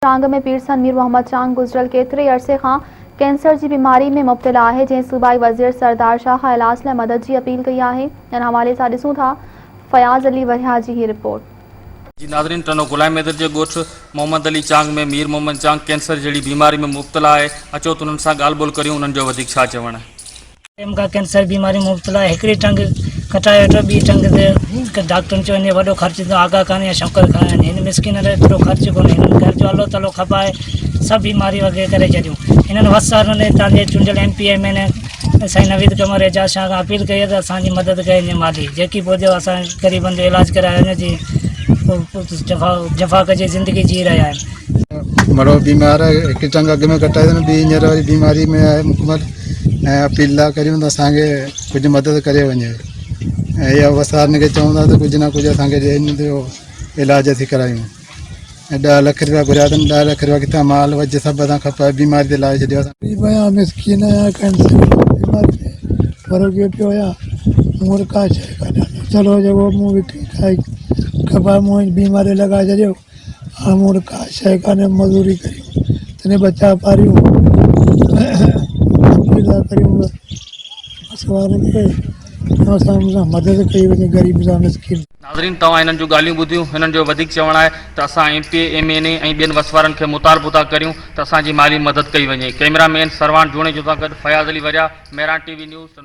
چانگ ۾ پيرسن مير محمد چانگ گذريل ڪيتري ئي عرصي کان ڪينسر جي بيماري ۾ مبتلا آهي جنهن صوبائي وزير سردار شاهه کان علاج لاء مدد جي اپيل ڪئي آهي ان حوالي سان ڏسون ٿا فياض علي ورهيا جي هي رپورٽ. جي ناظرين ٽنو غلام حيدر جي ڳوٺ محمد علي چانگ ۾ مير محمد چانگ ڪينسر جهڙي بيماري ۾ مبتلا آهي اچو ته انهن سان ڳالهه ٻولهه ڪريون انهن جو وڌيڪ ڇا چوڻ آهي. ٽيم کان ڪينسر بيماري مبتلا هڪڙي ٽنگ ڪٽائي ويٺو ٻي ٽنگ تي ڊاڪٽرن چيو هن وڏو خرچ ٿيندو آغا خان يا شوڪت خان هن مسڪين لاء ايترو خرچ ڪونهي هنن گهر جو الو تلو کپائي سڀ بيماري وغيره ڪري ڇڏيون هنن وس وارن هتان جي چونڊيل ايم پي ايم اين اي سائين نويد قمر اعجاز شاهه کان اپيل ڪئي ته اسان جي مدد ڪئي وڃي مالي جيڪي پوء اسان غريبن جو علاج ڪرايو وڃي جي جفا جفا ڪجي زندگي جي رهيا آهن. مڙهو بيمار آهي هڪ ٽنگ اڳ ۾ ڪٽائي اٿن ٻي هينئر وري بيماري ۾ آهي مڪمل ۽ اپيل ٿا ڪريون ته اسانکي ڪجهه مدد ڪري وڃي ۽ اها وسارن کي چون ٿا ته ڪجهه نه ڪجهه اسانکي ڏين جو علاج اسين ڪرايون ۽ ڏهه لک روپيا گهريا اٿن ڏهه لک روپيا ڪٿان مال وجهه سڀ اسان کپائي بيماري تي لائي ڇڏيو اسان غريب آهيان مسڪين آهيان ڪينسر جي بيماري ۾ مري پيو آهيان مون وٽ ڪا شيء ڪانهي چلو جيڪو مون وڪڻي کائي کپائي مون بيماري لڳائي ڇڏيو هاڻ مون وٽ ڪا شيء ڪانهي مزوري ڪريون تڏهن ٻچا پاريون اپيل ٿا ڪريون بس وارن کي اسان سان مدد ڪئي وڃي غريب سان مسڪين. ناظرين توهان هنن جون ڳالهيون ٻڌيون هنن جو وڌيڪ چوڻ آهي ته اسان M P A M N A ۽ ٻين وس وارن کي مطالبو ٿا ڪريون ته اسان جي مالي مدد ڪئي وڃي ڪئميرا مين سرواڻ جوڻيجو سان گڏ Fayaz Ali Waryah Mehran T V news.